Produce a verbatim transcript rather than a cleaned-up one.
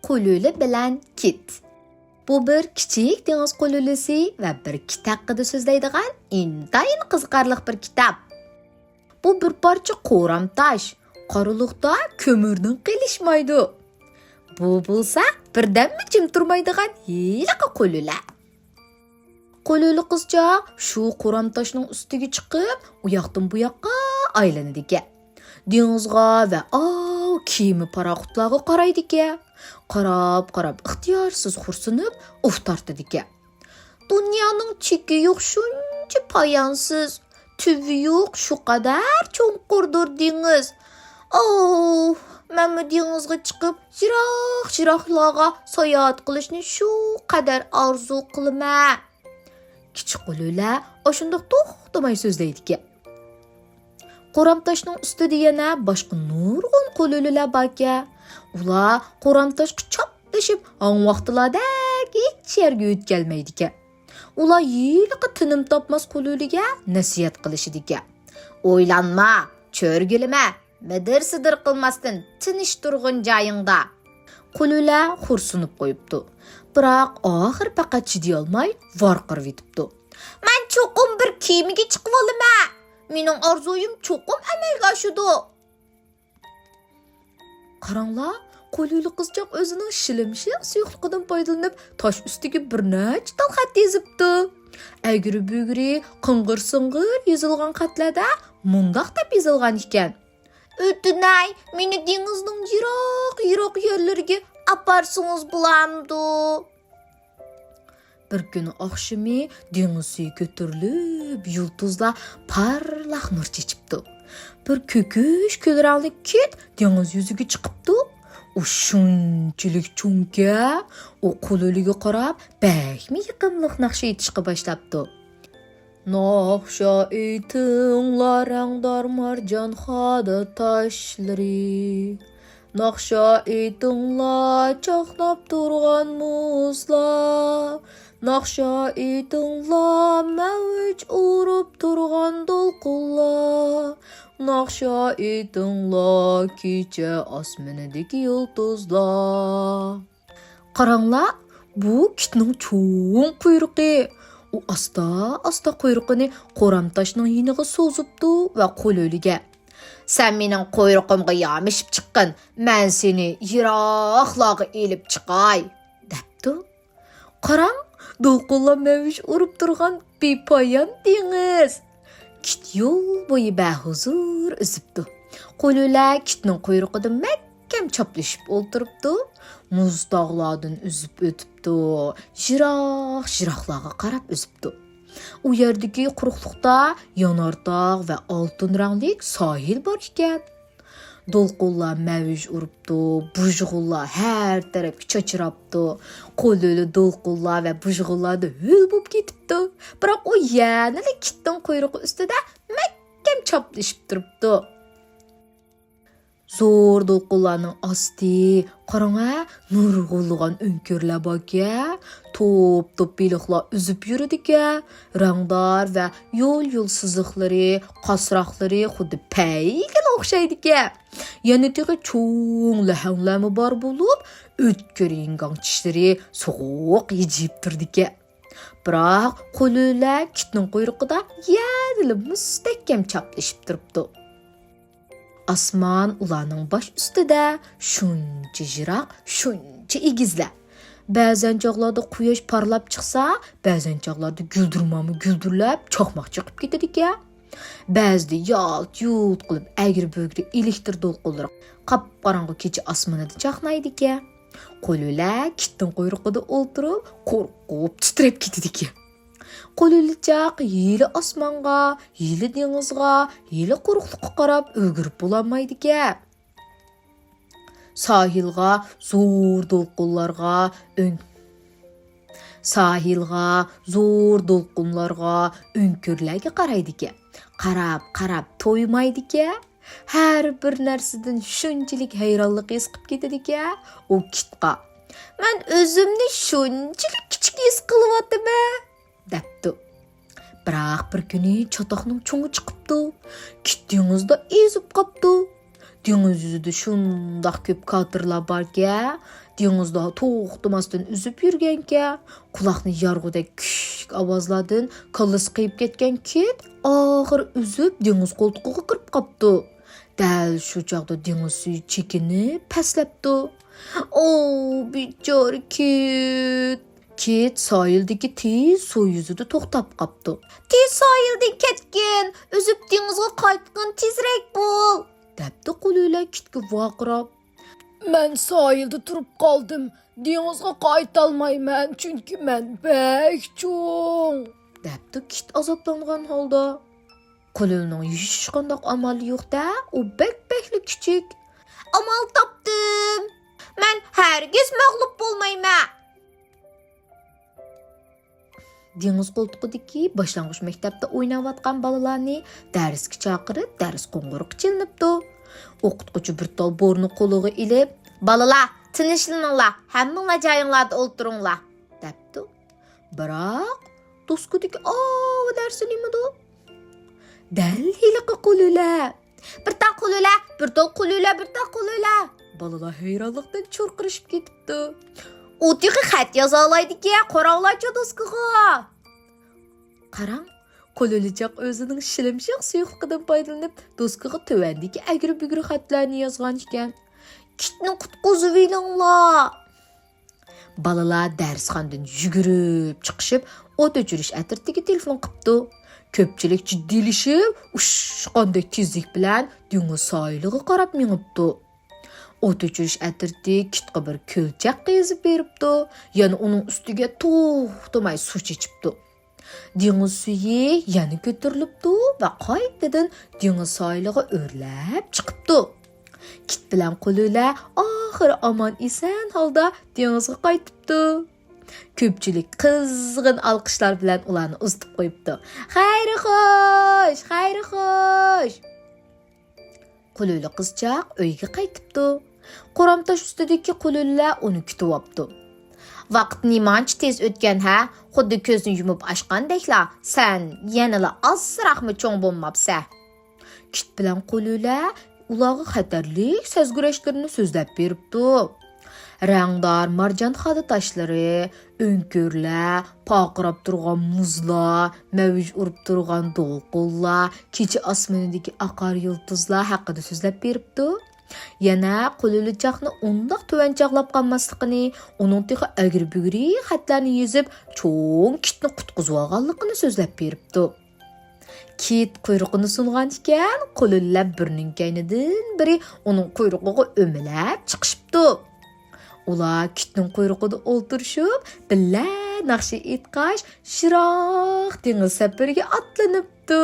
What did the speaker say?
قۇلۇلە بىلەن كىت. بۇ بىر كىچىك دېڭىز قۇلۇلىسى ۋە بىر كىت ھەققىدە سۆزلەيدىغان ئىنتايىن قىزىقارلىق بىر كىتاب. بۇ بىر پارچە قورام تاش، قارىلىقتا كۆمۈردىن قېلىشمايدۇ. بۇ بولسا بىردەممۇ جىم تۇرمايدىغان ھېلىقى قۇلۇلە. قۇلۇلە قىزچاق شۇ قورام تاشنىڭ ئۈستىگە چىقىپ، ئۇ ياقتىن بۇ ياققا ئايلىنىدىكەن. دېڭىزغا ۋە ئاۋۇ كېمە پاراخوتلارغا قارايدىكەن. قاراپ-قاراپ ئىختىيارسىز خورسىنىپ ئۇھ تارتىدىكەن. دۇنيانىڭ چېكى يوق شۇنچە پايانسىز، تۈۋى يوق شۇ قەدەر چوڭقۇردۇر دېڭىز. ئوھ، مەنمۇ دېڭىزغا چىقىپ، يىراق-يىراقلارغا ساياھەت قىلىشنى شۇ قەدەر ئارزۇ قىلىمەن. كىچىك قۇلۇلە ئاشۇنداق توختىماي سۆزلەيدىكەن. قورام تاشنىڭ ئۈستىدە يەنە باشقا نۇرغۇن قۇلۇلىلەر باركەن. ئۇلار قورام تاشقا چاپلىشىپ، ھاڭ ۋاقتىلاردەك ھېچ يەرگە ئۆتكەلمەيدىكەن. ئۇلار ھېلىقى تىنىم تاپماس قۇلۇلىگە نەسىھەت قىلىشىدىكەن. ئويلانما، چۆرگىلىمە، مىدىر-سىدىر قىلماستىن تىنچ تۇرغىن جايىڭدا. قۇلۇلە خورسىنىپ قويۇپتۇ. بىراق ئاخىرى پەقەت چىدىيالماي ۋارقىرىۋېتىپتۇ. مەن چوقۇم بىر كېمىگە چىقىۋالىمەن. مېنىڭ ئارزۇيۇم چوقۇم ئەمەلگە ئاشىدۇ. قاراڭلار، قۇلۇلە قىزچاق ئۆزىنىڭ شىلىمشىق سۇيۇقلۇقىدىن پايدىلىنىپ، تاش ئۈستىگە بىر نەچچە تال خەت يېزىپتۇ. ئەگرى-بۈگرى، قىڭغىر-سىڭغىر يېزىلغان خەتلەردە مۇنداق دەپ يېزىلغان ئىكەن. ئۆتۈنەي، مېنى دېڭىزنىڭ يىراق-يىراق يەرلىرىگە ئاپارسىڭىز بولامدۇ؟ بىر كۈنى ئاخشىمى دېڭىز سۈيى كۆتۈرۈلۈپ، يۇلتۇزلار پارلاق نۇر چېچىپتۇ. بىر كۆكۈش كۈل رەڭلىك كىت دېڭىز يۈزىگە چىقىپتۇ. ئۇ شۇنچىلىك چوڭكەن، ئۇ قۇلۇلىگە قاراپ بەكمۇ يېقىملىق ناخشا ئېيتىشقا باشلاپتۇ. ناخشا ئېيتىڭلار، رەڭدار مارجان خادا تاشلىرى. ناخشا ئېيتىڭلار، چاقناپ تۇرغان مۇزلار. ناخشا ئېيتىڭلار، مەۋج ئۇرۇپ تۇرغان دولقۇنلار. ناخشا ئېيتىڭلار، كېچە ئاسمىنىدىكى يۇلتۇزلار. قاراڭلار، بۇ كىتنىڭ چوڭ قۇيرۇقى. ئۇ ئاستا-ئاستا قۇيرۇقىنى قورام تاشنىڭ يېنىغا سوزۇپتۇ ۋە قۇلۇلىگە، سەن مېنىڭ قۇيرۇقۇمغا يامىشىپ چىققىن، مەن سېنى يىراقلارغا ئېلىپ چىقاي، دەپتۇ. قاراڭ، دولقۇنلار مەۋج ئۇرۇپ تۇرغان بىپايان دېڭىز. كىت يول بويى بەھۇزۇر ئۈزۈپتۇ. قۇلۇلە كىتنىڭ قۇيرۇقىدا مەھكەم چاپلىشىپ ئولتۇرۇپتۇ. مۇز تاغلاردىن ئۈزۈپ ئۆتۈپتۇ. يىراق-يىراقلارغا قاراپ ئۈزۈپتۇ. ئۇ يەردىكى قۇرۇقلۇقتا يانارتاغ ۋە ئالتۇن رەڭلىك ساھىل بار ئىكەن. دولقۇنلار مەۋج ئۇرۇپتۇ، بۇژغۇنلار ھەر تەرەپكە چاچراپتۇ. قۇلۇلە دولقۇنلار ۋە بۇژغۇنلاردا ھۆل بولۇپ كېتىپتۇ. بىراق ئۇ يەنىلا كىتنىڭ قۇيرۇقى ئۈستىدە مەھكەم چاپلىشىپ تۇرۇپتۇ. زور دولقۇنلارنىڭ ئاستى، قاراڭە، نۇرغۇنلىغان ئۆڭكۈرلەر باركەن، توپ-توپ بېلىقلار ئۈزۈپ يۈرىدىكەن. رەڭدار ۋە يول-يول سىزىقلىرى، قاسراقلىرى خۇددى پەيگىلى ئوخشايدىكەن. يەنە تېخى چوڭ لەھەڭلەرمۇ بار بولۇپ، ئۆتكۈر يىڭگاڭ چىشلىرى سوغۇق ھىجىيىپ تۇرىدىكەن. بىراق قۇلۇلە كىتنىڭ قۇيرۇقىدا يەنىلا مۇستەھكەم چاپلىشىپ تۇرۇپتۇ. ئاسمان ئۇلارنىڭ باش ئۈستىدە شۇنچە يىراق، شۇنچە ئېگىزلە. بەزەن چاغلاردا قۇياش پارلاپ چىقسا، بەزەن چاغلاردا گۈلدۈرمامۇ گۈلدۈرلەپ چاقماق چېقىپ كېتىدىكەن. بەزىدە يالت-يۇلت قىلىپ ئەگرى-بۈگرى ئېلېكتىر دولقۇنلىرى قاپقاراڭغۇ كېچە ئاسمىنىدا چاقنايدىكەن. قۇلۇلە كىتنىڭ قۇيرۇقىدا ئولتۇرۇپ، قورقۇپ تىترەپ كېتىدىكەن. قۇلۇلىچاق ھېلى ئاسمانغا، ھېلى دېڭىزغا، ھېلى قۇرۇقلۇققا قاراپ ئۈلگۈرۈپ بولالمايدىكەن. ساھىلغا زور دولقۇنلارغا ئۆڭ-، ساھىلغا زور دولقۇنلارغا، ئۆڭكۈرلەرگە قارايدىكەن. قاراپ، قاراپ تويمايدىكەن. ھەر بىر نەرسىدىن شۇنچىلىك ھەيرانلىق ھېس قىلىپ كېتىدىكەن. ئۇ كىتقا، مەن ئۆزۈمنى شۇنچىلىك كىچىك ھېس قىلىۋاتىمەن، دەپتۇ. بىراق بىر كۈنى چاتاقنىڭ چوڭى چىقىپتۇ. كىت دېڭىزدا ئېزىپ قاپتۇ. دېڭىز يۈزىدە شۇنداق كۆپ كاتېرلار باركەن، دېڭىزدا توختىماستىن ئۈزۈپ يۈرگەنكەن، قۇلاقنى يارغۇدەك كۈچلۈك ئاۋازلاردىن كاللىسى قېيىپ كەتكەن كىت ئاخىرى ئۈزۈپ دېڭىز قولتۇقىغا كىرىپ قاپتۇ. دەل شۇ چاغدا دېڭىز سۈيى چېكىنىپ پەسلەپتۇ. ئوۋ، بىچارە كىت! كىت ساھىلدىكى تېز سۇ يۈزىدە توختاپ قاپتۇ. تېز ساھىلدىن كەتكىن، ئۈزۈپ دېڭىزغا قايتقىن، تېزرەك بول! دەپتۇ قۇلۇلە كىتكە ۋارقىراپ. مەن ساھىلدا تۇرۇپ قالدىم، دېڭىزغا قايتالمايمەن، چۈنكى مەن بەك چوڭ! دەپتۇ كىت ئازابلانغان ھالدا. قۇلۇلىنىڭ ھېچقانداق ئامالى يوق-دە، ئۇ بەك-بەكلا كىچىك. ئامال تاپتىم! مەن ھەرگىز مەغلۇپ بولمايمەن! دېڭىز قولتۇقىدىكى باشلانغۇچ مەكتەپتە ئويناۋاتقان بالىلارنى دەرسكە چاقىرىپ، دەرس قوڭغۇرىقى چېلىنىپتۇ. ئوقۇتقۇچى بىر تال بورنى قولىغا ئېلىپ، «بالىلار، تىنچلىنىڭلار، ھەممىڭلار جايىڭلاردا ئولتۇرۇڭلار» دەپتۇ. بىراق، دوسكىدىكى ئاۋۇ نەرسە نېمىدۇ؟ دەل ھېلىقى قۇلۇلە! بىر تال قۇلۇلە، بىر تال قۇلۇلە، بىر تال قۇلۇلە! بالىلار ھەيرانلىقتىن چۇرقىرىشىپ كېتىپتۇ. ئۇ تېخى خەت يازالايدىكەن، قاراڭلارچۇ دوسكىغا! قاراڭ، قۇلۇلىچاق ئۆزىنىڭ شىلىمشىق سۇيۇقلۇقىدىن پايدىلىنىپ، دوسكىغا تۆۋەندىكى ئەگرى-بۈگرى خەتلەرنى يازغان ئىكەن. كىتنى قۇتقۇزۇۋېلىڭلار! بالىلار دەرسخانىدىن يۈگۈرۈپ چىقىشىپ، ئوت ئۆچۈرۈش ئەترىتىگە تېلېفون قىپتۇ. كۆپچىلىك جىددىيلىشىپ، ئۇچقاندەك تېزلىك بىلەن دېڭىز ساھىلىغا قاراپ مېڭىپتۇ. ئوت ئۆچۈرۈش ئەترىتى كىتقا بىر كۆلچەك قېزىپ بېرىپتۇ، يەنە ئۇنىڭ ئۈستىگە توختىماي سۇ چېچىپتۇ. دېڭىز سۈيى يەنە كۆتۈرۈلۈپتۇ ۋە قايتىدىن دېڭىز ساھىلىغا ئۆرلەپ چىقىپتۇ. كىت بىلەن قۇلۇلە ئاخىرى ئامان-ئېسەن ھالدا دېڭىزغا قايتىپتۇ. كۆپچىلىك قىزغىن ئالقىشلار بىلەن ئۇلارنى ئۇزىتىپ قويۇپتۇ. خەير خوش، خەير خوش! قۇلۇلە قىزچاق ئۆيگە قايتىپتۇ. قورام تاش ئۈستىدىكى قۇلۇلىلەر ئۇنى كۈتۈۋاپتۇ. ۋاقىت نېمانچە تېز ئۆتكەن ھە؟ خۇددى كۆزنى يۇمۇپ ئاچقاندەكلا، سەن يەنىلا ئازراقمۇ چوڭ بولماپسەن. كىت بىلەن قۇلۇلە ئۇلارغا خەتەرلىك سەزگۈرەشلىرىنى سۆزلەپ بېرىپتۇ. رەڭدار مارجان خادا تاشلىرى، ئۆڭكۈرلەر، پارقىراپ تۇرغان مۇزلار، مەۋج ئۇرۇپ تۇرغان دولقۇنلار، كېچە ئاسمىنىدىكى ئاقار يۇلتۇزلار ھەققىدە سۆزلەپ بېرىپتۇ. يەنە قۇلۇلىچاقنى ئۇنداق تۆۋەن چاغلاپ قالماسلىقىنى، ئۇنىڭ تېخى ئەگرى-بۈگرى خەتلەرنى يېزىپ، چوڭ كىتنى قۇتقۇزۇۋالغانلىقىنى سۆزلەپ بېرىپتۇ. كىت قۇيرۇقىنى سۇنغان ئىكەن، قۇلۇلىلەر بىرىنىڭ كەينىدىن بىرى ئۇنىڭ قۇيرۇقىغا ئۆمىلەپ چىقىشىپتۇ. ئۇلار كىتنىڭ قۇيرۇقىدا ئولتۇرۇشۇپ، بىللە ناخشا ئېيتقاچ، يىراق دېڭىز سەپىرىگە ئاتلىنىپتۇ.